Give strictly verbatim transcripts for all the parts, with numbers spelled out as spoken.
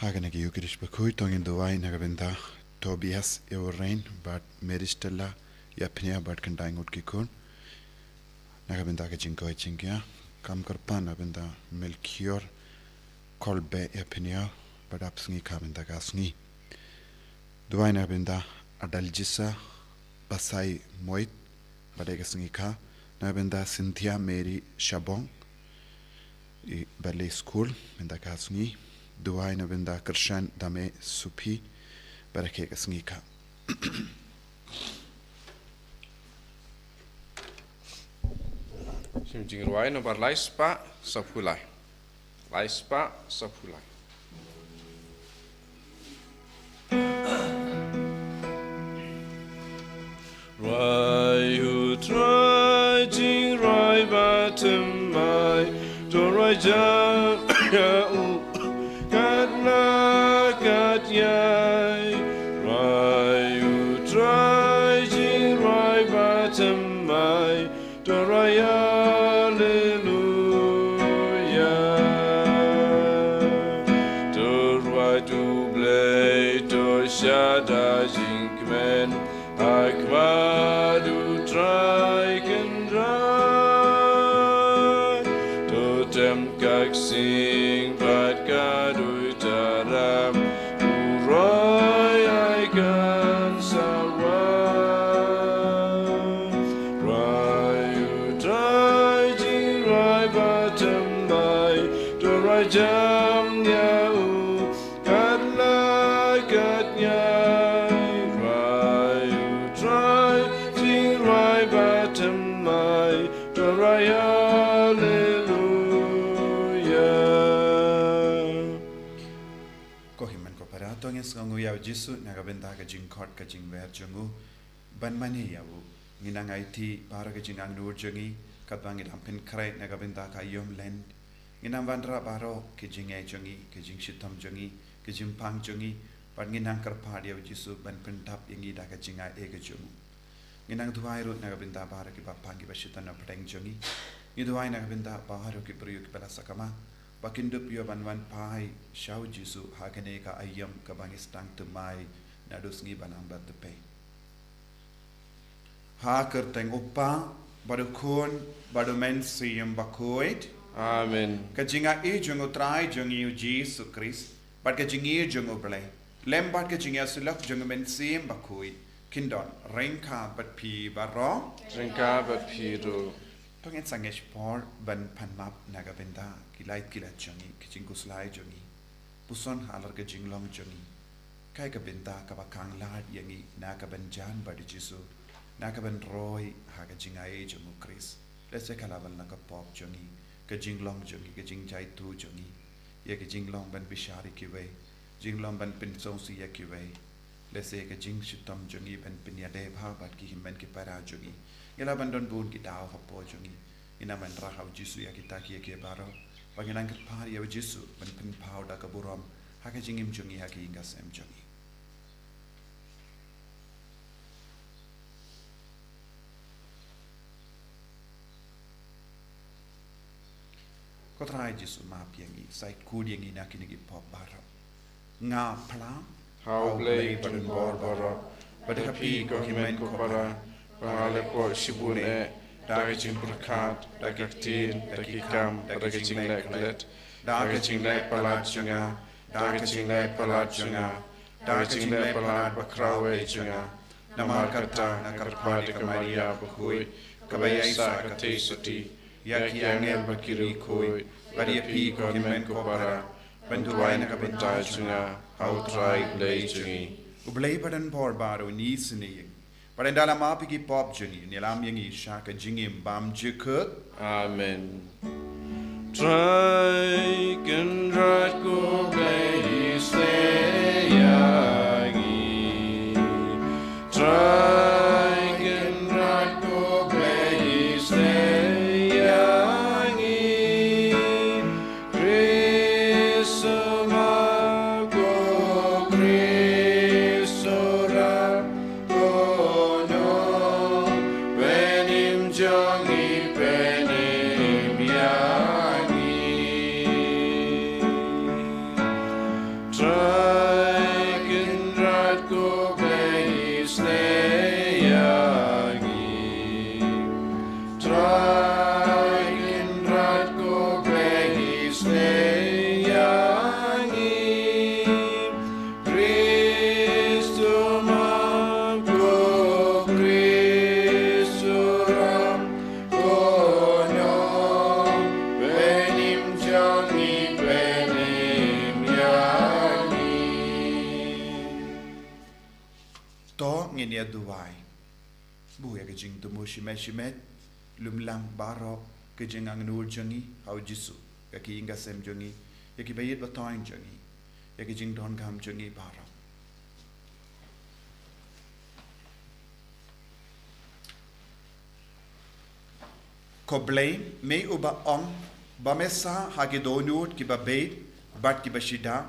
Ha kane ka Eucharist bakhuid to ngin duwai na ka bynta Tobias Eurein bad Mary Stella Yapnia bad khyndai ngut ki khun. Na ka bynta ka jingkoit jingkhiah, kam kyrpad na ka bynta Melchior Kolbe Yapnia bad ap sngi kha bynta ka sngi. Duwai na ka bynta Adaljisa Basai Moit bad ka sngi kha, na ka bynta Cynthia Mary Shabong i bad lei skul bynta ka sngi. Duwai na bynta Kyrshan Dame Suphi bad ka sngi kha. Shim jingrwai nombar lai spah saphew lai. Lai spah saphew lai. Rwai u Trai jingrwai ba thymmai, to rwai jam ïa u katba katïai. Rwai u Trai jingrwai ba thymmai, to rwai Alleluia. To rwai U Blei, to shada jingkmen ha khmat U Trai Kynrad. To tem ka ksing bad ka duitara, u rwai ai kan sawa. Rwai u Trai jingrwai ba thymmai, to rwai jam ïa u katba katïai. Rwai u Trai jingrwai ba thymmai, to rwai Alleluia. Ko hynmen ko para, to ngin sngewnguh ïa u Jisu na ka bynta ka jingkhot ka jingwer jong u. Ban mane ïa u, ngin nang aiti baroh ka jingangnud jong ngi, katba ngi dang pynkhreh na ka bynta ka aïom Lent. Ngin nang wanrah baroh ki jingeh jong ngi, ki jingshitom jong ngi, ki jingpang jong ngi, bad ngin nang kyrpad ïa u Jisu ban pyndap ïa ngi da ka jingai ka jong u. Ngin nang duwai ruh na ka bynta baroh kiba pang kiba shitom na pdeng jong ngi. Ngi duwai na ka bynta baroh ki briew kiba la sakma, ba kin dup ïoh ban wan phai sha u Jisu ha kane ka aïom kaba ngi sdang thymmai naduh sngi ba nang bad dpei. Ha ka kyrteng U Kpa, bad U Khun, bad U Mynsiem Bakhuid. Amen. Ka jingai jong U Trai jong ngi U Jisu Khrist, bad ka jingïeit jong U Blei, lem bad ka jingïasyllok jong U Mynsiem Bakhuid, kin don ryngkat bad phi baroh. Ryngkat bad phi ruh. To ngin sangeh por ban pan map na ka bynta ki lait ki lait jong ngi, ki jingkhuslai jong ngi. Puson halor ka jinglong jong ngi. Kaei ka bynta kaba khang lad ïa ngi na ka ban jan bad u Jisu, na ka ban roi ha ka jingai jong u Khrist. Lehse ka la wan la ka pop jong ngi, ka jinglong jong ngi, ka jingjaituh jong ngi, ïa ka jinglong ban bishar ïa kiwei, jinglong ban pynsngewsih ïa kiwei. Lehse ka jingshitom jong ngi ban pynïadei bha bad ki hynmen ki para jong ngi. Ngi lah ban don bun ki daw hapoh jong ngi. Ngin nang wanrah ha u Jisu ïa kita kiei kiei baroh. Ba ngin nang kyrpad ïa u Jisu ban pynpaw da ka burom ha ka jingim jong ngi, ha ka ïing ka sem jong ngi. Ko Trai Jisu, map ïa ngi, sa khuid ïa ngi na kine ki pop baroh. Nga phla ha u Blei badonbor baroh, bad ha phi ko hynmen ko para, ba nga la pop shibun eh, da ka jingpyrkhat, da ka ktien, da ki kam, da ka jingleh klet, da ka jingleh palat jong nga, da ka jingleh palat jong nga, da ka jingleh palat bakhraw eh jong nga. Namar kata nga kyrpad ïa ka Maria bakhuid, kaba ïaisah ka theisotti, ïa ki angel bad ki riewkhuid, bad ïa phi ko hynmen ko para, ban duwai na ka bynta jong nga ha u Trai Blei jong ngi. U Blei badonbor baroh un isynei ïa ngi. Bad ynda la map ïa ki pop jong ngi, un ïalam ïa ngi sha ka jingim bymjukut. Amen. Trai Kynrad ko Blei, isynei ïa ngi. Trai Kynrad ko Blei, isynei ïa ngi. Khrist u map ko, Khrist u rat ko, nongpynim jong ngi, pynim ïa ngi. To ngin ïa duwai. Buh ïa ka jingthmu shimet shimet, lum lang baroh ka jingangnud jong ngi ha u Jisu, ïa ki ïing ki sem jong ngi, ïa ki ba ïeit ba thoiñ jong ngi, ïa ki jingdonkam jong ngi baroh. Ko Blei, me uba ong ba me sah ha ki dohnud kiba bieit bad kiba shida,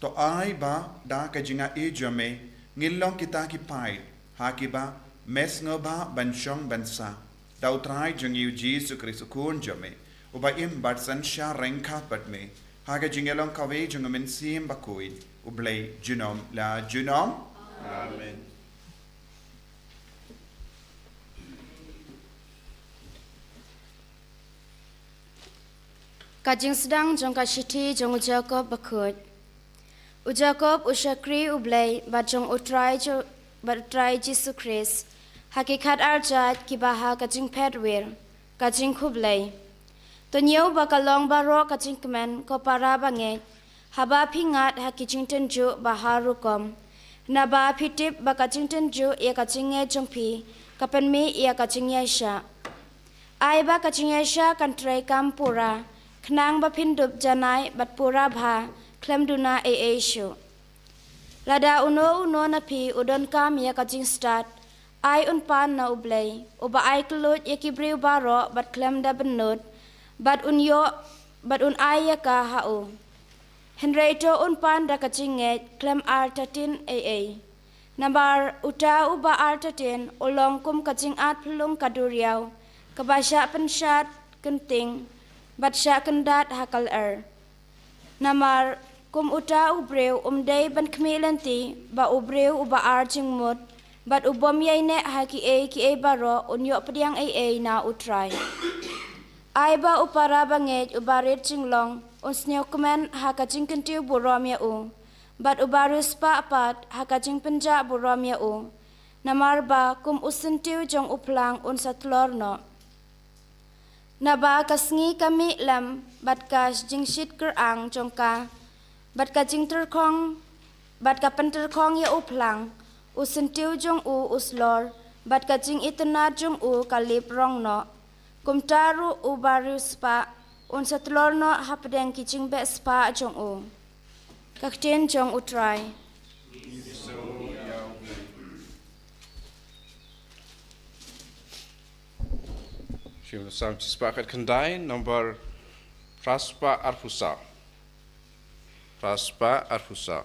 to ai ba da ka jingaiei jong me ngin long kita ki paid ha kiba me sngewbha ban shong ban sah. Da U Trai jong ngi U Jisu Khrist U Khun jong me, uba im bad synshar ryngkat bad me ha ka jingïalong kawei jong U Mynsiem Bakhuid, U Blei junom la junom. Amen. Ka jingsdang jong ka shithi jong u Jakob bakhuid. U Jakob u shakri U Blei bad jong U Trai Jo-, bad U Trai Jisu Khrist, ha ki khatar jait kiba ha ka jingphet wir, ka jingkhublei. To ñiew ba ka long baroh ka jingkmen ko para bangeit, haba phi ngat ha ki jingtynjuh ba har rukom. Naba phi tip ba ka jingtynjuh ïa ka jingngeit jong phi ka pynmih ïa ka jingïaishah. Ai ba ka jingïaishah kan treikam pura, khnang ba phin dup janai bad pura bha, khlem duna ei ei shuh. Lada uno uno na phi u donkam ïa ka jingstad, ai un pan na U Blei, uba ai kylluid ïa ki briew baroh bad khlem da bynnud, bad un ïoh, bad un ai ïa ka ha u. Hynrei to un pan da ka jingngeit, khlem artatien ei ei. Namar uta uba artatien u long kum ka jingat phyllung ka duriaw, kaba shah pynshad kynting bad shah kyndat ha ka lyer. Namar kum uta u briew um dei ban khmih lynti ba u briew uba ar jingmut, bad u bym ïaineh ha kiei kiei baroh un ïoh pdiang ei ei na U Trai. Ai ba u para bangeit uba rit jinglong un sngewkmen ha ka jingkyntiew burom ïa u, bad uba riewspah pat ha ka jingpynjah burom ïa u. Namar ba kum u syntiew jong u phlang un sa tlor noh. Naba ka sngi ka mih lem bad ka jingshit kyrang jong ka, bad ka jingtyrkhong, bad ka pyntyrkhong ïa u phlang, u syntiew jong u u slor, bad ka jingitynnad jong u ka lip rong noh. Kumta ruh uba riewspah un sa tlor noh hapdeng ki jingbeh spah jong u. Ka ktien jong U Trai. Shim Salm shispah khatkhyndai, nombor phraspah arphew saw. Phraspah arphew saw.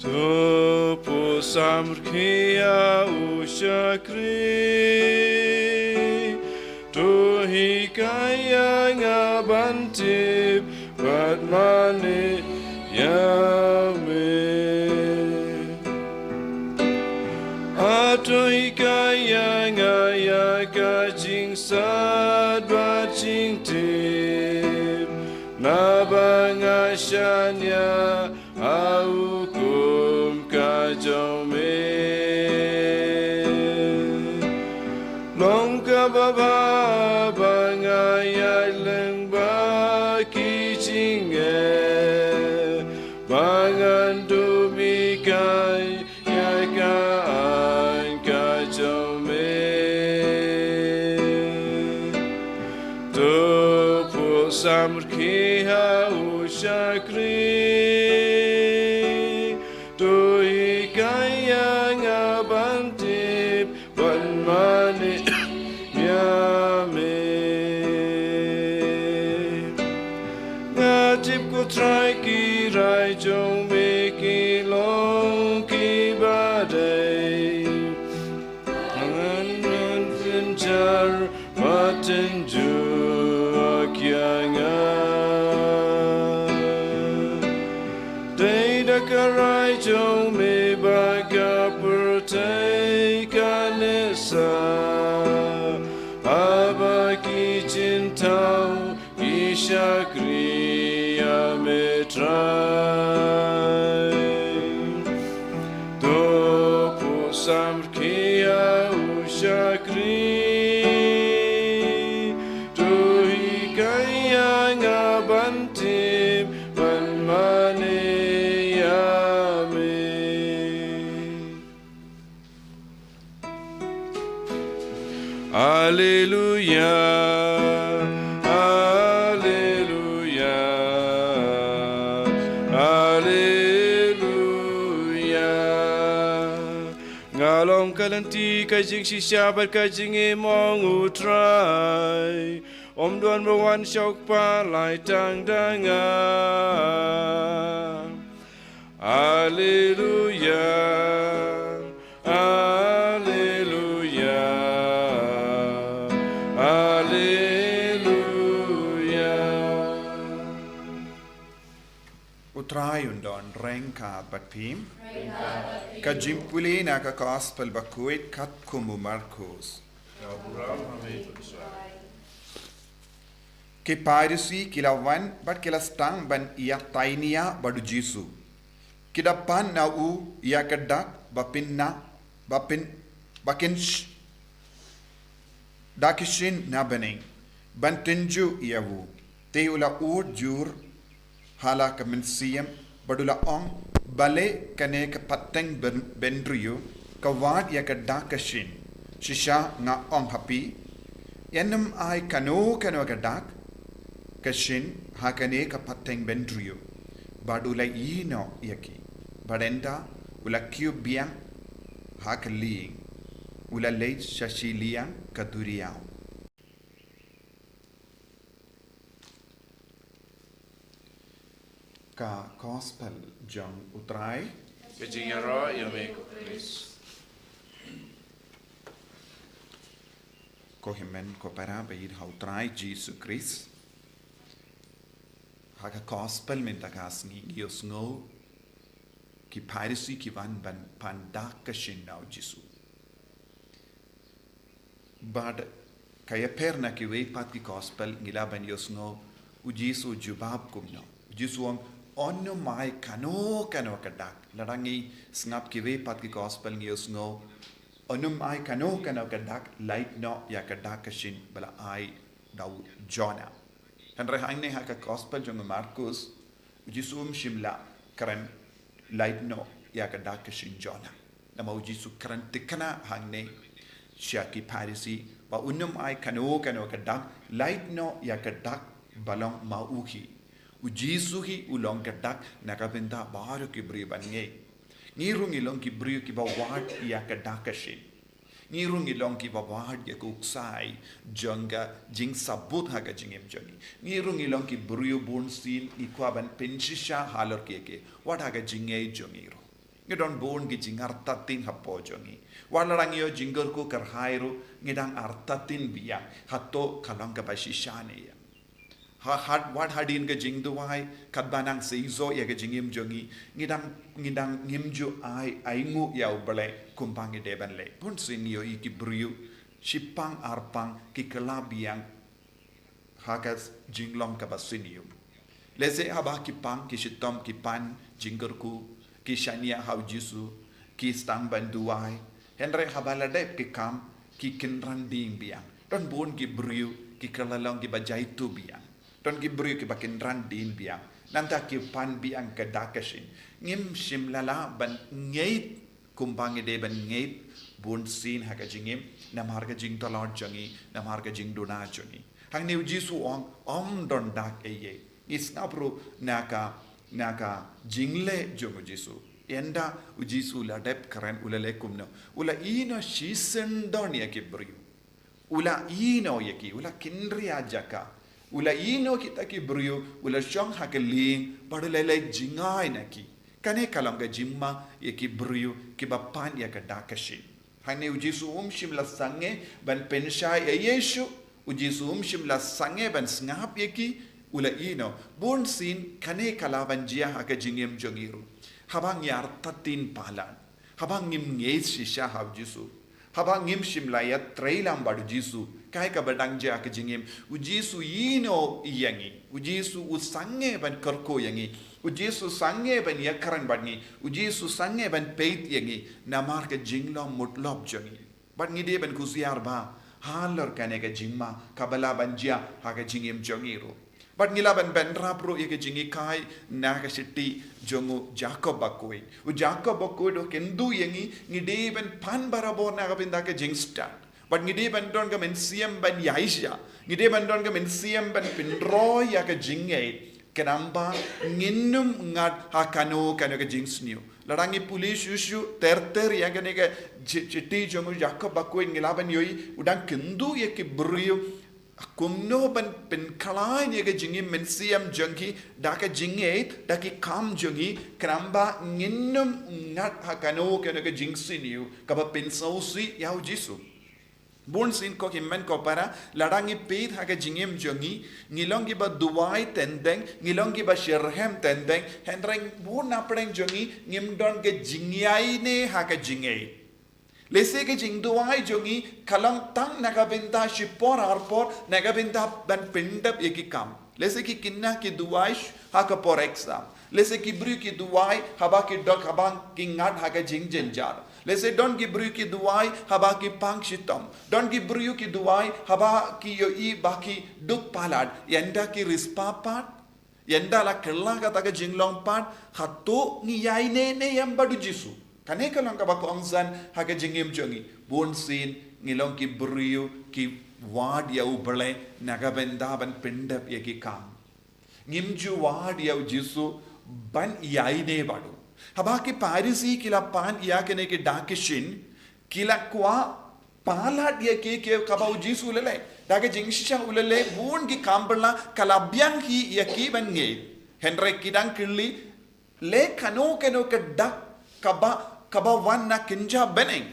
To put samrkhie ïa u shakri, to hikai ïa nga ban tip bad mane ïa me. A to hikai ïa nga ïa ka jingstad bad jingtip, naba nga shaniah ha u hukum ka jong me. Long kaba bha ba nga ïaid lyngba ki jingeh, ba ngan dup hikai ïa ka aiñ ka jong me. To put samrkhie ha u shakri, to hikai ïa nga ban tip bad mane ïa me. Nga tip ko Trai ki rai jong me ki long kiba dei. Ngan ngan pynjar bad tynjuh ïa nga. Dei da ka rai jong me ba ka pyrthei kan neh sah, haba ki jingthaw ki shakri ïa me Trai. To put samrkhie ïa u shakri, Alleluia, alleluia, alleluia. Nga long ka lynti, ka jingshisha bad ka jingim, ong U Trai. Ym don ba wan sha U Kpa, lai tang da nga. Alleluia, alleluia, alleluia. U Trai un don ryngkat bad phi. Ka jingpule na ka Gospel bakhuid katkum u Markus. Ki Pharisi ki la wan bad ki la sdang ban ïatainia bad U Jisu. Ki da pan na u ïa ka dak ba pynna, ba pyn, ba kin sh-, da ka shin na bneng, ban tynjuh ïa u. Te u la ud jur ha la ka mynsiem bad u la ong, balei kane ka pateng byn, bynriew ka wad ïa ka dak ka shin? Shisha nga ong ha phi, ïa ym ai kano kano ka dak ka shin ha kane ka pateng bynriew. Bad u la ïehnoh ïa ki. Bad ynda u la kiew biang ha ka lieng, u la leit sha shiliang ka duriaw. Ka Gospel jong U Trai. Ka jingïaroh ïa me ko Khrist. Ko hynmen ko para ba ïeit ha U Trai Jisu Khrist. Ha ka Gospel mynta ka sngi ngi ïohsngew ki Pharisi ki wan ban pan dak ka shin na U Jisu. Bad ka ïapher na kiwei pat ki Gospel ngi lah ban ïohsngew U Jisu jubab kumno. U Jisu u ong, yn ym ai kano kano ka dak. Lada ngi sngap kiwei pat ki Gospel ngi ïohsngew, yn ym ai kano kano ka dak, lait noh ïa ka dak ka shin ba la ai da u Jonah. Hynrei hangne ha ka Gospel jong u Markus, U Jisu um shym la kren lait noh ïa ka dak ka shin Jonah. Namar U Jisu kren thikna hangne sha ki Pharisi ba un ym ai kano kano ka dak, lait noh ïa ka dak ba long ma u hi. U Jisu hi u long ka dak na ka bynta baroh ki briew ban ngeit. Ngi ruh ngi long ki briew kiba wad ïa ka dak ka shin. Ngi ruh ngi long kiba wad ïa ka uksai jong ka jingsabut ha ka jingim jong ngi. Ngi ruh ngi long ki briew bunsien ngi kwah ban pynshisha halor kiei kiei, wat ha ka jingngeit jong ngi ruh. Ngi don bun ki jingartatien hapoh jong ngi. Wat la dang ïoh jingkyrkhu kyrhai ruh, ngi dang artatien biang. Hato ka long kaba shisha ne ïa? Ha, had, wat hadien ka jingduwai, katba nang seisoh ïa ka jingim jong ngi, ngi dang, ngi dang ngim ju ai, ainguh ïa U Blei kumba ngi dei ban leh. Bunsien ngi ïohi ki briew, shipang arpang ki kylla biang ha ka jinglong kaba sniew. Lehse haba ki pang, ki shitom, ki pan jingkyrkhu, ki shaniah ha U Jisu, ki sdang ban duwai. Hynrei haba la dep ki kam, ki kynran dien biang. Don bun ki briew ki kylla long kiba jaituh biang. Don ki briew kiba kynran dien biang. Nangta ki pan biang ka dak ka shin. Ngim shym la lah ban ngeit kumba ngi dei ban ngeit bunsien ha ka jingim, namar ka jingtlot jong ngi, namar ka jingduna jong ngi. Hangne U Jisu u ong, ym don dak ei ei. Ngi sngap ruh na ka, na ka jingleh jong U Jisu. Ynda U Jisu u la dep kren u la leh kumno? U la ïehnoh shisien don ïa ki briew. U la ïehnoh ïa ki, u la kynriah jaka. U la ïehnoh kita ki briew, u la shong ha ka lieng, bad u la leit jngai na ki. Kane ka long ka jingma ïa ki briew kiba pan ïa ka dak ka shin. Hangne U Jisu um shym la sangeh ban pynshai ïa Jisu, U Jisu um shym la sangeh ban sngap ïa ki, u la ïehnoh. Bunsien kane ka lah ban jia ha ka jingim jong ngi ruh. Haba ngi artatien palat. Haba ngim ngeit shisha ha U Jisu. Haba ngim shym la ïatrei lang bad U Jisu. Kaei kaba dang jia ha ka jingim? U Jisu u ïehnoh ïa ngi. U Jisu u sangeh ban kyrkhu ïa ngi. U Jisu u sangeh ban ïakren bad ngi. U Jisu u sangeh ban peit ïa ngi. Namar ka jinglong mutlop jong ngi. Bad ngi dei ban kusiar bha halor kane ka jingma kaba lah ban jia ha ka jingim jong ngi ruh. Bad ngi lah ban bynrap ruh ïa ka jinghikai na ka shithi jong u Jakob bakhuid. U Jakob bakhuid u kyntu ïa ngi, ngi dei ban pan barabor na ka bynta ka jingstad. Bad ngi dei ban don ka mynsiem ban ïaisha. Ngi dei ban don ka mynsiem ban pynroi ïa ka jingngeit. Khnang ba ngin ym ngat ha kano kano ka jingsniew. Lada ngi pule shuh shuh ter ter ïa kane ka chi-, chithi jong u Jakob bakhuid ngi lah ban ïohi u dang kyntu ïa ki briew kumno ban pynkhlaiñ ïa ka jingim mynsiem jong ki da ka jingngeit, da ki kam jong ki, khnang ba ngin ym ngat ha kano kano ka jingsniew kaba pynsngewsih ïa u Jisu. Bun sien ko hynmen ko para, lada ngi peit ha ka jingim jong ngi, ngi long kiba duwai teng teng, ngi long kiba shitrhem teng teng, hynrei bun na pdeng jong ngi, ngim don ka jingïaineh ha ka jingngeit. Lehse ka jingduwai jong ngi ka long tang na ka bynta shipor arpor, na ka bynta ban pyndep ïa ki kam. Lehse ki khynnah ki duwai sh-, ha ka por exam. Lehse ki briew ki duwai haba ki dok, haba ki ngat ha ka jingjynjar. Lehse don ki briew ki duwai haba ki pang shitom. Don ki briew ki duwai haba ki ïohi ba ki duk palat. Ynda ki riewspah pat, ynda la kylla kata ka jinglong pat, hato ngi ïaineh ne em bad u Jisu? Kane ka long kaba kongsan ha ka jingim jong ngi. Bun sien ngi long ki briew ki wad ïa U Blei na ka bynta ban pyndep ïa ki kam. Ngim ju wad ïa u Jisu ban ïaineh bad u. Haba ki Pharisi ki la pan ïa kane ka dak ki shin, ki la kwah palat ïa ki, ki kaba u Jisu u la leh. Da ka jingshisha u la leh bun ki kam bylla, ka la biang hi ïa ki ban ngeit. Hynrei ki dang kylli, leh kano kano ka dak kaba, kaba wan na kynja bneng.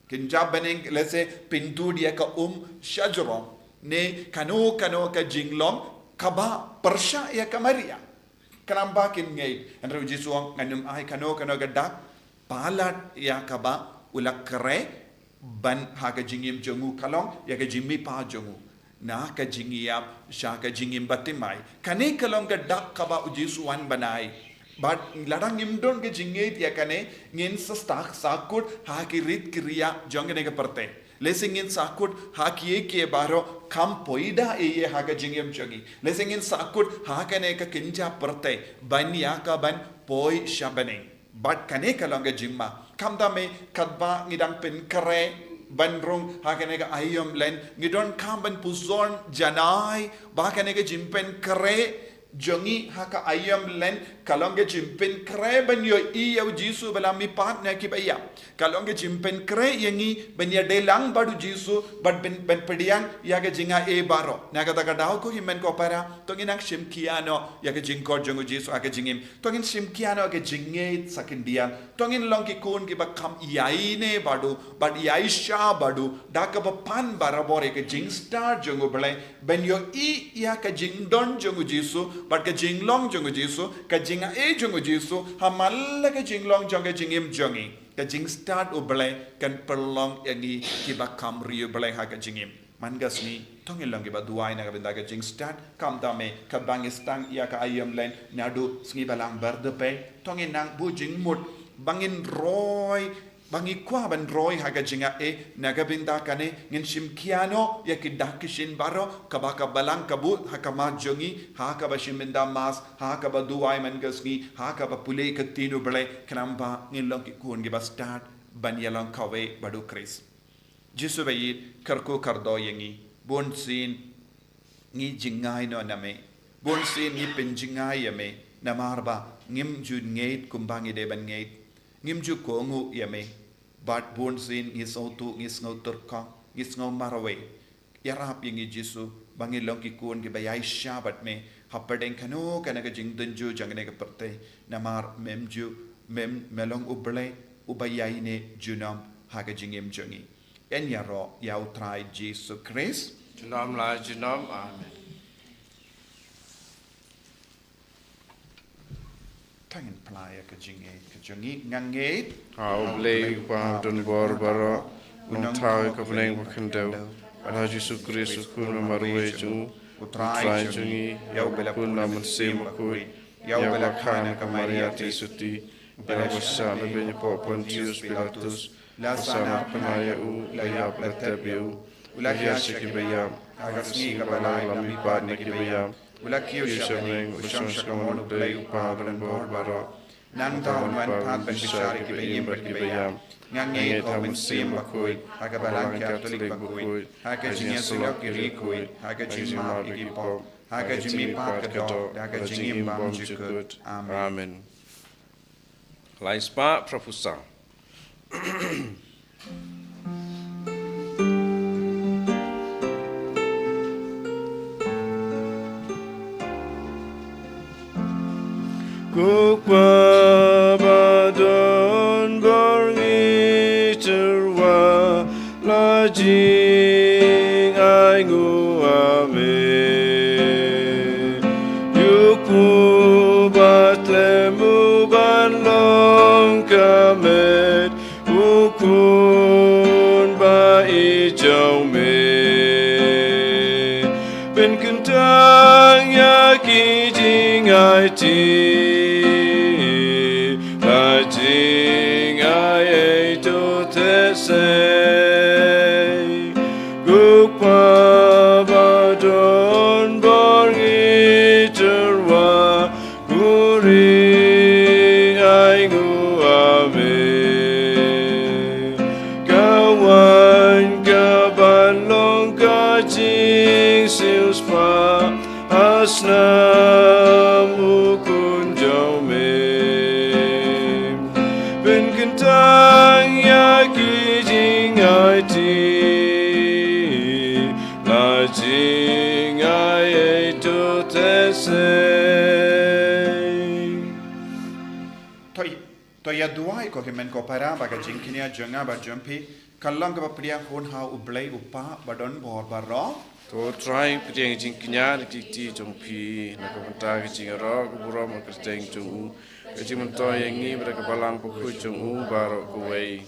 Kynja bneng, lehse pyntud ïa ka um shajrong, ne kano kano ka jinglong kaba pyrshah ïa ka Maria. Khnang ba kin ngeit. Hynrei u Jisu u ong, ngan ym ai kano kano ka dak palat ïa kaba u la khreh ban ha ka jingim jong u, ka long ïa ka jingmihpat jong u na ka jingïap sha ka jingim bathymmai. Kane ka long ka dak kaba u Jisu u wan ban ai. Bad lada ngim don ka jingngeit ïa kane, ngin sa sah, sahkut ha ki rit ki riak jong kane ka pyrthei. Lehse ngin sahkut ha kiei kiei baroh, kam poi da ei ei ha ka jingim jong ngi. Lehse ngin sahkut ha kane ka kynja pyrthei ban ïa ka ban poi sha bneng. Bad kane ka long ka jingma. Khamtam eh katba ngi dang pynkhreh ban rung ha kane ka aïom len, ngi donkam ban pyrshang janai ba kane ka jingpynkhreh jong ngi ha ka aïom len ka long ka jingpynkhreh ban ïohi ïa u Jisu ba la mihpat na kiba ïap. Ka long ka jingpynkhreh ïa ngi ban ïadei lang bad u Jisu, bad ban, ban pdiang ïa ka jingai baroh. Na kata ka daw ko hynmen ko para, to ngin nang shim khia noh ïa ka jingkhot jong u Jisu ha ka jingim. To ngin shim khia noh ïa ka jingngeit sa khyndiat. To ngin long ki khun kiba kham ïaineh bad u, bad ïaishah bad u, da kaba pan barabor ïa ka jingstad jong U Blei, ban ïohi ïa ka jingdon jong u Jisu, bad ka jinglong jong u Jisu, ka jingai jong u Jisu ha man la ka jinglong jong ka jingim jong ngi. Ka jingstad U Blei kan pynlong ïa ngi kiba kham ri U Blei ha ka jingim. Man ka sngi, to ngin long kiba duwai na ka bynta ka jingstad, khamtam eh katba ngi sdang ïa ka aïom len naduh sngi Balang Bardepei, to ngin nang buh jingmut ba ngin roi, ba ngi kwah ban roi ha ka jingai. Na ka bynta kane ngin shim khia noh ïa ki dak ki shin baroh kaba ka Balang ka buh ha khmat jong ngi, ha kaba shim bynta Mass, ha kaba duwai man ka sngi, ha kaba pule ka ktien U Blei, khnang ba ngin long ki khun kiba stad ban ïalong kawei bad u Khrist. Jisu ba ïeit, kyrkhu kyrdoh ïa ngi. Bun sien ngi jngai noh na me. Bun sien ngi pynjngai ïa me namar ba ngim ju ngeit kumba ngi dei ban ngeit. Ngim ju kohnguh ïa me. Bad bun sien ngi sngewthuh, ngi sngew tyrkhong, ngi sngew marwei. Ïarap ïa ngi Jisu ba ngin long ki khun kiba ïaishah bad me hapdeng kano kano ka jingdon jong kane ka pyrthei. Namar mem ju, mem, me long U Blei uba ïaineh junom ha ka jingim jong ngi. Yn ïaroh ïa U Trai Jisu Khrist. Junom la junom. Amen. To ngin phla ïa ka jingngeit ka jong ngi, nga ngeit ha U Blei U Kpa badonbor baroh, u nongthaw ïa ka bneng bad ka khyndew, bad ha U Jisu Khrist u khun ba marwei jong u, U Trai jong ngi, ïa uba la pun na Mynsiem Bakhuid, ïa uba la kha na ka Maria Theisotti, ïa uba shah na beiñ hapoh Pontius Pilatus, la sahnarphna ïa u, la ïap la tep ïa u, u la hiar sha kiba ïap, ha ka sngi kaba lai la mihpat na kiba ïap, u la kiew sha bneng, u la shong sha kamon U Blei U Kpa badonbor baroh. Nangta un wan pat ban bishar ïa kiba im bad kiba ïap. Nga ngeit ha u Mynsiem Bakhuid, ha ka Balang Katholik bakhuid, ha ka jingïasyllok ki riewkhuid, ha ka jingmap ïa ki pop, ha ka jingmihpat ka doh, ha ka jingim bymjukut. Amen. Amen. Lai spah phra phew saw. Ko Kpa ba don bor, ngi tyrwa la jingainguh, amen. Ïa u kpu ba khlem u ban long ka met, u khun ba ïeit jong me. Pynkyntang ïa ki jingaiti la jingai ei to te sei. Ko Kpa ba don bor, ngi tyrwa, buri ainguh, amen. Ka wan ka ban long ka jingsiewspah ha snam u Khun jong me. Pynkyntang ïa ki jingaiti la jingai ei to te sei. To ïa, to ïa duwai ko hynmen ko para ba ka jingkñia jong nga bad jong phi kan long kaba pdiang hun ha U Blei U Kpa ba don bor baroh. To Trai, pdiang jingkñia na ki kti jong phi na ka bynta ka jingïaroh ka burom ka kyrteng jong u, ka jingmyntoi ïa ngi bad ka Balang Bakhuid jong u baroh kawei.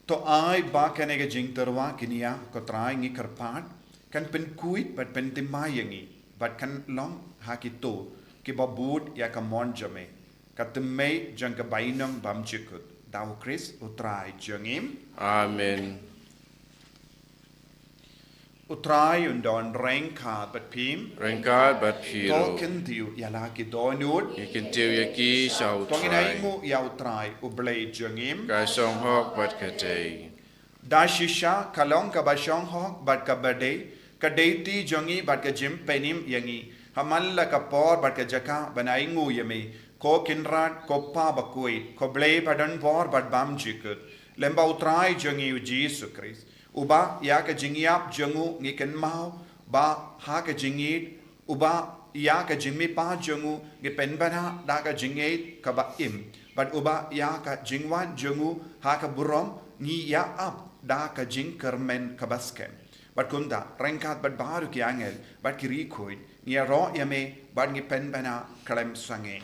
To ai ba kane ka jingtyrwa kñia ko Trai ngi kyrpad kan pynkhuid bad pynthymmai ïa ngi bad kan long ha kito kiba bud ïa ka mon jong me, ka thymmei jong ka bainong bymjukut, da U Khrist U Trai jong ngi. Amen. U Trai un don ryngkat bad phi. Ryngkat bad phi ruh. To kyntiew ïa la ki dohnud. Ngi kyntiew ïa ki sha U Trai. To ngin ainguh ïa U Trai U Blei jong ngi. Ka shong hok bad ka dei. Da shisha ka long kaba shong hok bad kaba dei ka dei ti jong ngi bad ka jingpynim ïa ngi ha man la ka por bad ka jaka ban ainguh ïa me, ko Kynrad, ko Kpa bakhuid, ko Blei ba don bor bad bymjukut, lem bad U Trai jong ngi U Jisu Khrist. Uba ïa ka jingïap jong u ngi kynmaw, ba ha ka jingïeit, uba ïa ka jingmihpat jong u ngi pynbna da ka jingïeit kaba im, bad uba ïa ka jingwan jong u ha ka burom ngi ïa ap da ka jingkyrmen kaba skhem. Bad kumta ryngkat bad baroh ki angel bad ki riewkhuid ngi ïaroh ïa me bad ngi pynbna khlem sangeh.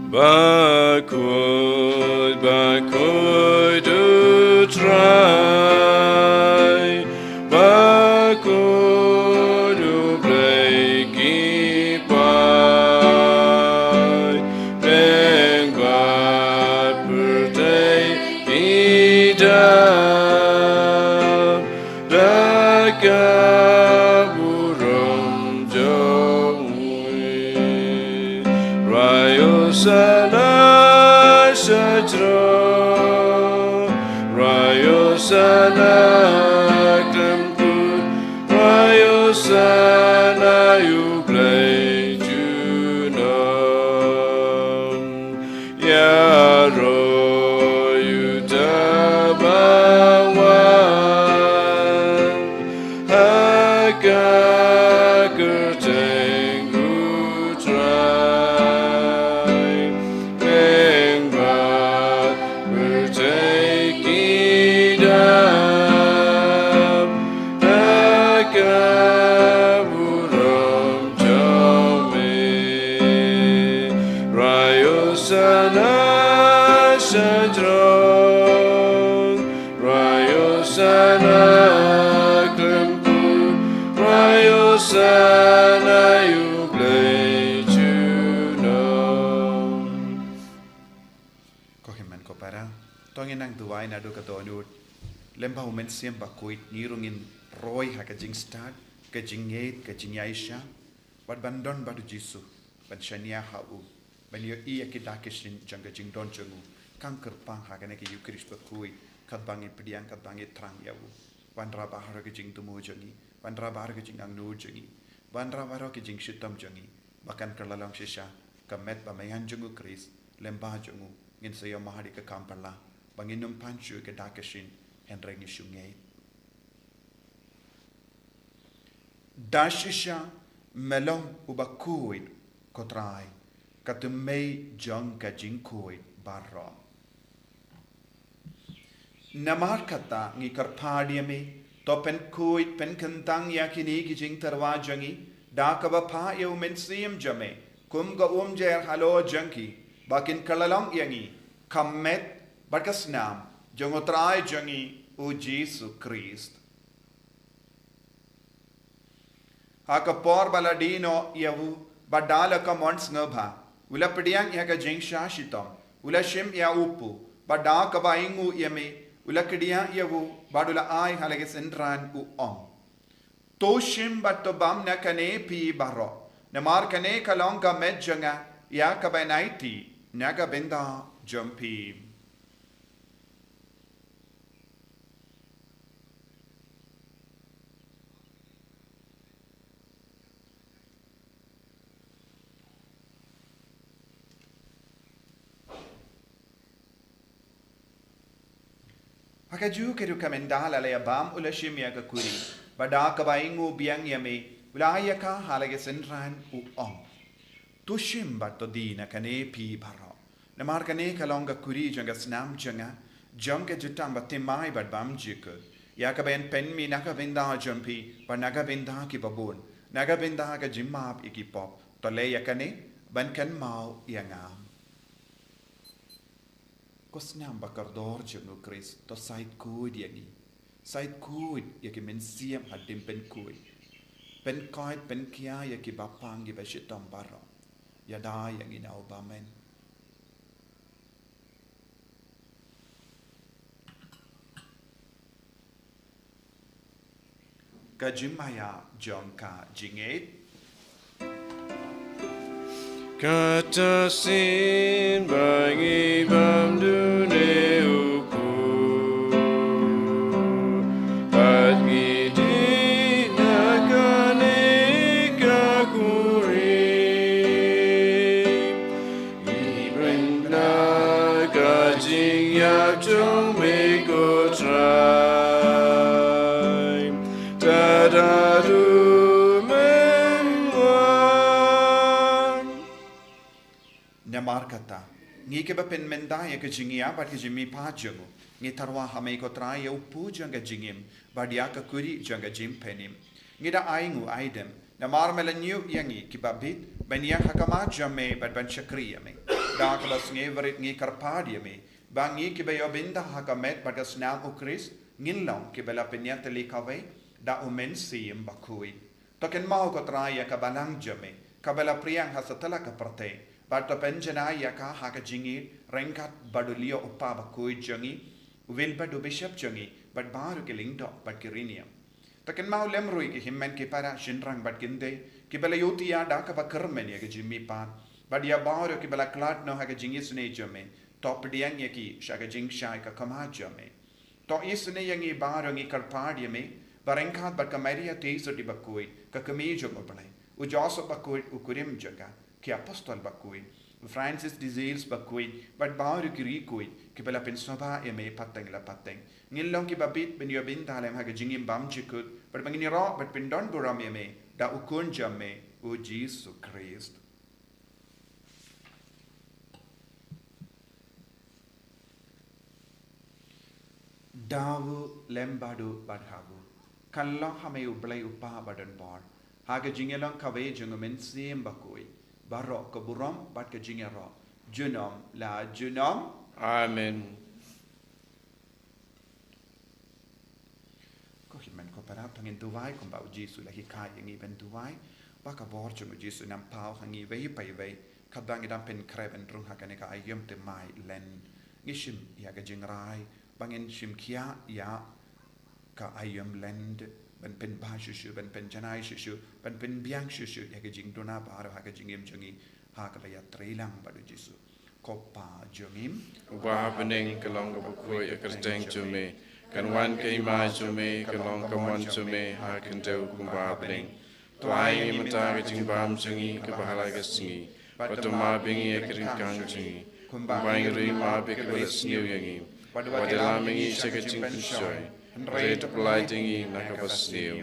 Bakhuid, bakhuid U Trai, bakhuid U Blei ki paid, bad pyrthei ki dap da ka burom jong u. Rai Hosana sha jrong, rai Hosana khlem kut, rai Hosana ïa U Blei junom. Ïaroh uta ba wan ha ka kyrteng U Trai, bad pyrthei ki dap da ka burom jong me. Rai Hosana sha jrong, rai Hosana khlem kut, rai Hosana ïa U Blei junom. Ko hynmen ko para, to ngin nang duwai naduh ka dohnud. Lem bad U Mynsiem Bakhuid ngi ruh ngin roi ha ka jingstad, ka jingngeit, ka jingïaishah. Bad ban don bad u Jisu, ban shaniah ha u, ban ïohi ïa ki dak ki shin jong ka jingdon jong u, kan kyrpang ha kane ka Eucharist bakhuid, katba ngi pdiang, katba ngi thrang ïa u. Wanrah baroh ki jingthmu jong ngi, wanrah baroh ki jingangnud jong ngi, wanrah baroh ki jingshitom jong ngi, ba kan kylla long shisha ka met bad ka maïan jong u Khrist, lem bad jong u, ngin sa ïoh mad ïa ka kam pala, ba ngin ym pan shuh ïa ki dak ki shin, hynrei ngi shu ngeit. Da shisha me long uba khuid, ko Trai, ka tymmen jong ka jingkhuid baroh. Namar kata ngi kyrpad ïa me, to pynkhuid pynkyntang ïa kine ki jingtyrwa jong ngi, da kaba phah ïa u Mynsiem jong me kum ka umjer halor jong ki, ba kin kylla long ïa ngi ka met bad ka snam jong u Trai jong ngi u Jisu Khrist. Ha ka por ba la die noh ïa u, bad da la ka mon sngewbha, u la pdiang ïa ka jingshah shitom, u la shim ïa u kpu, bad da kaba ainguh ïa me, u la kdiah ïa u, bad u la ai ha la ki synran, u ong: To shim bad to bam na kane phi baroh, namar kane ka long ka met jong nga, ïa kaba yn aiti na ka bynta jong phi. Ha kajuh ka rukom, ynda la ïa bam, u la shim ïa ka khuri, bad da kaba ainguh biang ïa me, u la ai ïa ka ha la ki synran, u ong: To shim bad to die na kane phi baroh, namar kane ka long ka khuri jong ka snam jong nga, jong ka jutang bathymmai bad bymjukut, ïa kaba yn pynmih na ka bynta jong phi bad na ka bynta ki babun, na ka bynta ka jingmap ïa ki pop. To leh ïa kane ban kynmaw ïa nga. Ko snam ba kordor jong u Khrist, to shait khuid ïa ngi. Shait khuid ïa ki mynsiem hadien pynkhuid. Pynkoit pynkhia ïa ki bapang ki bashitom baroh. Ïada ïa ngi na u bymman. Ka jingmaïa jong ka jingngeit. Kata shisien ba ngi bam dune u kpu, bad ngi die na kane ka khuri. Ngi bam na ka jingïap jong me ko Trai, tad haduh men wan. Namar kata, ngi kiba pynmynta ïa ka jingïap bad ka jingmihpat jong u, ngi tyrwa ha me ko Trai ïa u kpu jong ka jingim, bad ïa ka khuri jong ka jingpynim. Ngi da ainguh aidem, namar me la ñiew ïa ngi kiba bit ban ïeng ha khmat jong me bad ban shakri ïa me. Da kaba sngewrit ngi kyrpad ïa me, ba ngi kiba ïoh bynta ha ka met bad ka snam u Khrist, ngin long kiba la pynïatylli kawei da u Mynsiem Bakhuid. To kynmaw ko Trai ïa ka balang jong me, kaba la phriang ha satlak ka pyrthei, bad to pynjanai ïa ka ha ka jingïeit, ryngkat bad u Leo u kpa bakhuid jong ngi, u Wilbert u bishop jong ngi, bad baroh ki lyngdoh bad ki riewniam. To kynmaw lem ruh ïa ki hynmen ki para, shynrang bad kynthei, kiba la ïohthiah da kaba kyrmen ïa ka jingmihpat, bad ïa baroh kiba la khlad noh ha ka jingisynei jong me, to pdiang ïa ki sha ka jingshai ka khmat jong me. To isynei ïa ngi baroh, ngi kyrpad ïa me, ba ryngkat bad ka Maria Theisotti bakhuid, ka kmie jong u Blei, u Joseph bakhuid u kurim jong ka, ki apostol bakhuid, u Francis de Sales bakhuid, bad baroh ki riewkhuid kiba la pynsngewbha ïa me pateng la pateng, ngin long kiba bit ban ïoh bynta lem ha ka jingim bymjukut, bad ba ngin ïaroh bad pyndonburom ïa me da u Khun jong me, u Jisu Khrist. Da u lem bad u bad ha u, kan long ha me u Blei u Kpa badonbor, ha ka jingïalong kawei jong u Mynsiem Bakhuid, baroh ka burom bad ka jingïaroh, junom la junom. Amen. Ko hynmen ko para, to ngin duwai kumba u Jisu u la hikai ïa ngi ban duwai, ba ka bor jong u Jisu un nang paw ha ngi iwei pa iwei, katba ngi dang pynkhreh ban rung ha kane ka aïom thymmai Lent. Ngi shim ïa ka jingrai ba ngin shim khia ïa ka aïom Lent ban pynbha shuh shuh, ban pynjanai shuh shuh, ban pynbiang shuh shuh ïa ka jingduna baroh ha ka jingim jong ngi, ha kaba ïatrei lang bad u Jisu. Ko Pa jong ngi uba ha bneng, ka long kaba khuid ïa ka kyrteng jong me, kan wan ka hima jong me, kan long ka mon jong me ha ka khyndew kumba ha bneng. To ai ngi mynta ka jingbam jong ngi kaba ha la ka sngi, bad to map ïa ngi ïa ka ryngkang jong ngi, kumba ngi ruh ngi map ïa kiba la sniew ïa ngi, bad wat ïalam ïa ngi sha ka jingpynshoi, hynrei to pynlait ïa ngi na kaba sniew.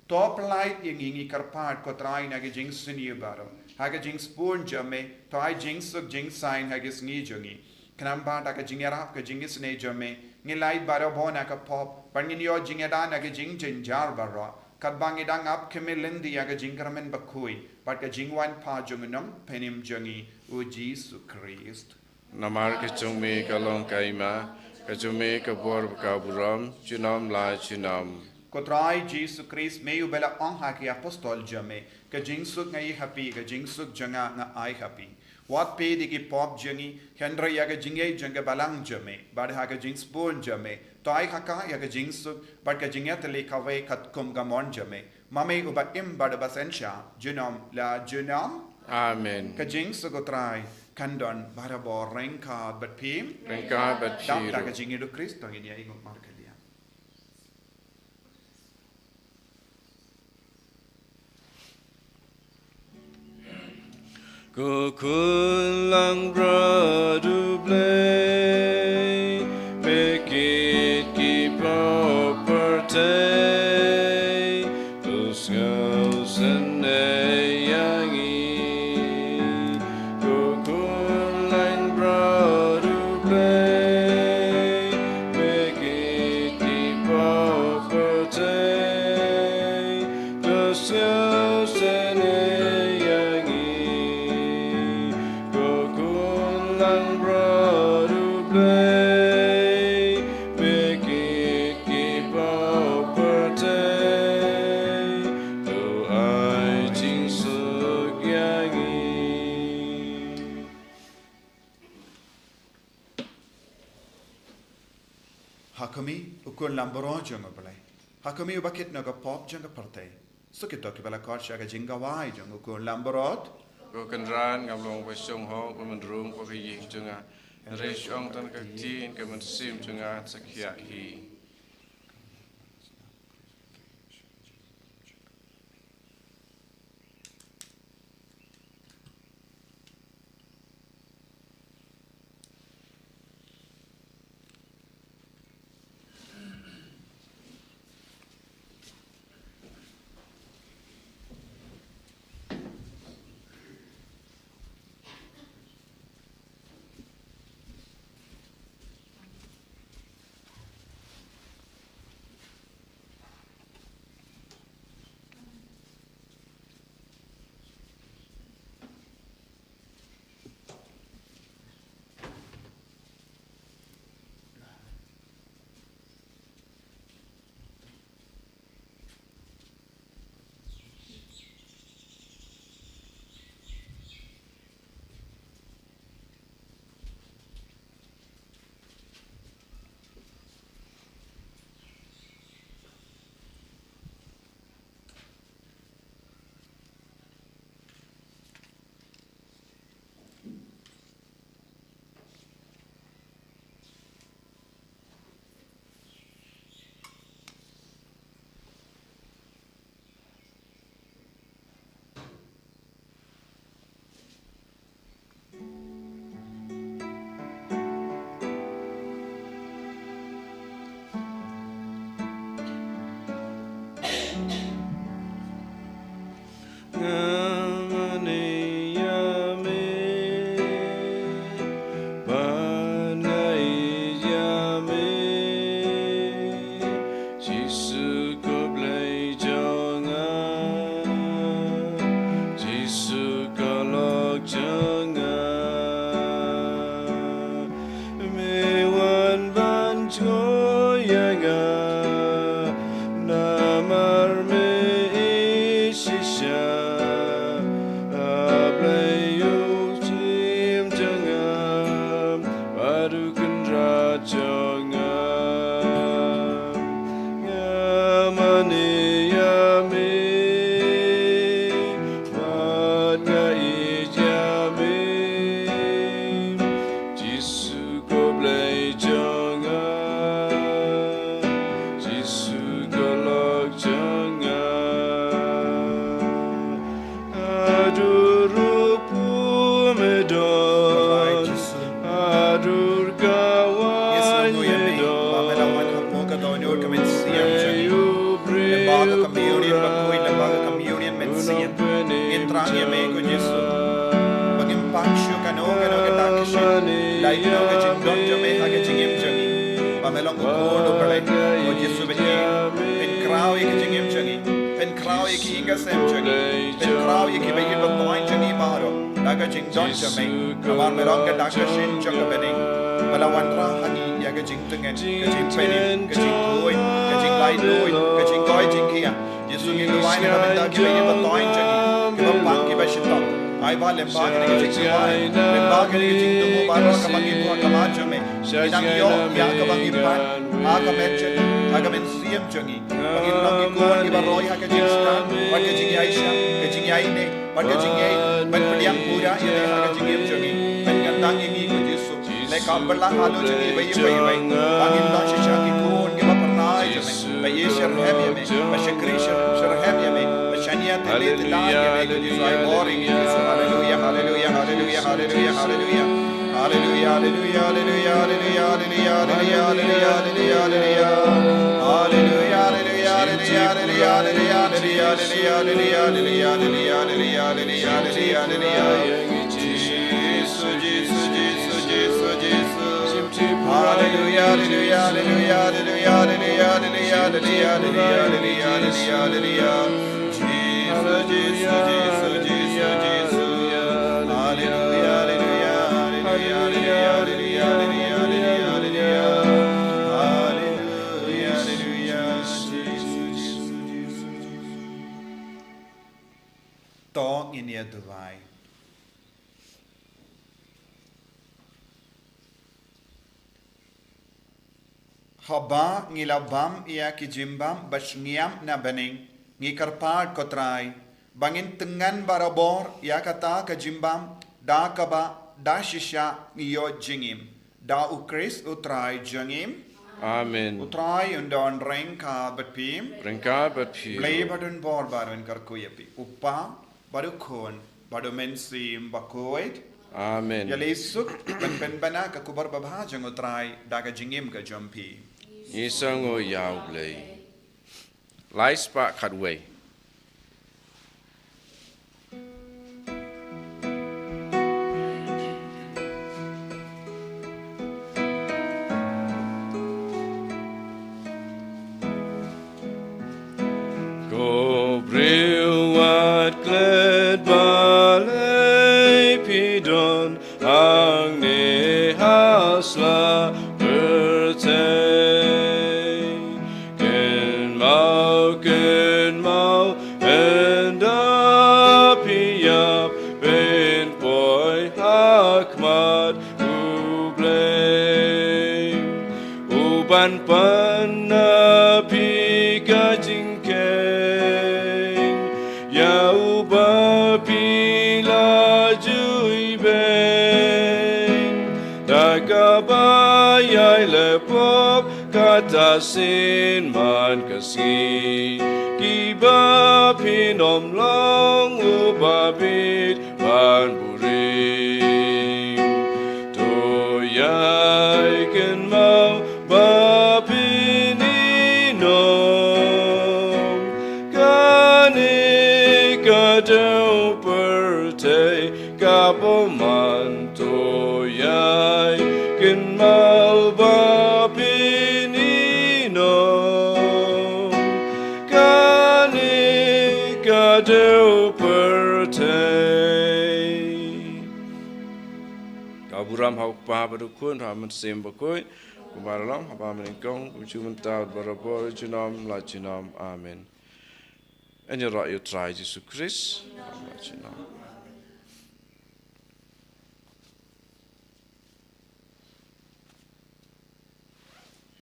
To pynlait ïa ngi, ngi kyrpad ko Trai, na ka jingsniew baroh, ha ka jingsbun jong me, to ai jingsuk jingsaiñ ha ka sngi jong ngi. Khnang ba da ka jingïarap ka jingisynei jong me, ngin lait barabor na ka pop, bad ngin ïoh jingïada na ka jingjynjar baroh, katba ngi dang ap khmih lynti ïa ka jingkyrmen bakhuid bad ka jingwan pa jong u Nongpynim jong ngi, u Jisu Khrist. Namar ka jong me ka long ka hima, ka jong me ka bor bad ka burom, junom la junom. Ko Trai Jisu Khrist, me uba la ong ha ki apostol jong me, ka jingsuk nga ai ha phi, ka jingsuk jong nga nga ai ha phi. Wat peit ïa ki pop jong ngi, hynrei ïa ka jingïeit jong ka balang jong me, bad ha ka jingsbun jong me, to ai ha ka ïa ka jingsuk bad ka jingïatylli kawei katkum ka mon jong me. Ma me uba im bad uba synshar, junom la junom. Amen. Ka jingsuk u Trai kan don barabor ryngkat bad phi. Ryngkat bad phi ruh. Dap da ka jingïeit u Khrist, to ngin ïa ïngup markylliang. Ko khun langbrot U Blei, me kit ki pop pyrthei, to sngewsynei ïa ngi. Ko khun langbrot U Blei, me kit ki pop pyrthei, to sngewsynei ïa ngi. Ko khun langbrot U Blei, me kit ki pop pyrthei, to ai jingsuk ïa ngi. Ha khmih, u khun langbrot jong U Blei. Ha khmih, uba kit noh ka pop jong ka pyrthei. Sa kito kiba la khot sha ka jingkhawai jong u khun langbrot. Ko Kynrad, ngam long ba shong hok ban rung ha ka ïing jong nga, hynrei shu ong tang ka ktien, ka mynsiem jong nga sa khiah hi. Nga mane ïa me, bad nga ïeit ïa me, Jisu ko Blei jong nga, Jisu ko lok jong nga. Me wan ban jngoh ïa nga, namar me ïeit shisha. A Blei u Syiem jong nga, bad u Kynrad jong nga. Nga mane Ai kano ka jingdon jong me ha ka jingim jong ngi. Ba me long u khun u Blei. Ko Jisu ba ngi pynkhraw ïa ka jingim jong ngi. Pynkhraw ïa ki ïing ki sem jong ngi. Pynkhraw ïa ki ba ïeit ba thoiñ jong ngi baroh. Da ka jingdon jong me. Namar me long ka dak ka shin jong ka bneng. Ba la wanrah ha ngi ïa ka jingtngen, ka jingpynim, ka jingkhuid, ka jinglaitluid, ka jingkoit jingkhiah. Jisu ngi duwai na ka bynta kiba ïeit ba thoiñ jong ngi, kiba pang kiba shitom. Ai ba lyngba kane ka jingduwai, lyngba kane ka jingthmu baroh kaba ngi buh ha khmat jong me. Ngi nang ïoh ïa kaba ngi pan ha ka met jong ngi, ha ka mynsiem jong ngi. Ba ngin long ki khun kiba roi ha ka jingstad bad ka jingïaishah, ka jingïaineh bad ka jingïai, ban pdiang pura ïa me ha ka jingim jong ngi. Ban kyntang ïa ngi ko Jisu. Leh ka bylla halor jong ngi iwei pa iwei. Ba ngin long shisha ki khun kiba pyrnai jong me. Ba ïeit shitrhem ïa me. Ba shakri shir, shitrhem ïa me. Ba shaniah tili tila ïa me ko Jisu. Ai bor ïa ngi Jisu. Haleluia, haleluia, haleluia, haleluia, haleluia. Haleluia, haleluia, haleluia. Haleluia, haleluia, haleluia, haleluia, haleluia. Haleluia, haleluia, haleluia, haleluia, haleluia, haleluia. Jisu, Jisu, Jisu, Jisu, Jisu. Haleluia, haleluia, haleluia, haleluia, haleluia. Jisu, Jisu, Jisu, Jisu, Jisu. Haleluia, haleluia, haleluia, haleluia, haleluia. Haleluia, haleluia, Jisu, Jisu, Jisu, Jisu. To ngin ïa duwai. Haba ngi la bam ïa ki jingbam ba shngiam na bneng, ngi kyrpad ko Trai ba ngin tyngan barabor ïa kata ka jingbam da kaba da shisha ngi ïoh jingim. Da U Khrist U Trai jong ngi. Amen. U Trai un don ryngkat bad phi. Ryngkat bad phi. Blei ba don bor baroh un kyrkhu ïa phi. U Kpa bad U Khun bad U Mynsiem Bakhuid. Amen. Ïaleh suk ban pynbna ka khubor babha jong U Trai da ka jingim ka jong phi. Ngi sngew ïa U Blei. Lai spah khatwei. Ko briew wat klet balei phi don hangne ha sla pyrthei. Kynmaw, kynmaw, ynda phi ïap phin poi ha khmat U Blei. U ban pan na phi ka jingkheiñ, ïa uba phi la ju ibeiñ. Da kaba ïai leh pop kata sien man ka sngi, kiba phin ym long uba bit ban burim. To ïai kynmaw ba phin ïehnoh, kane ka dei u pyrthei ka bymman. To ïai kynmaw ba phin ïehnoh, kane ka dei u pyrthei. Ka burom ha U Kpa bad U Khun bad U Mynsiem Bakhuid, kumba la long ha kaba nyngkong, kumjuh mynta, barabor, junom la junom. Amen. Ngin ïaroh ïa U Trai Jisu Khrist. Amen.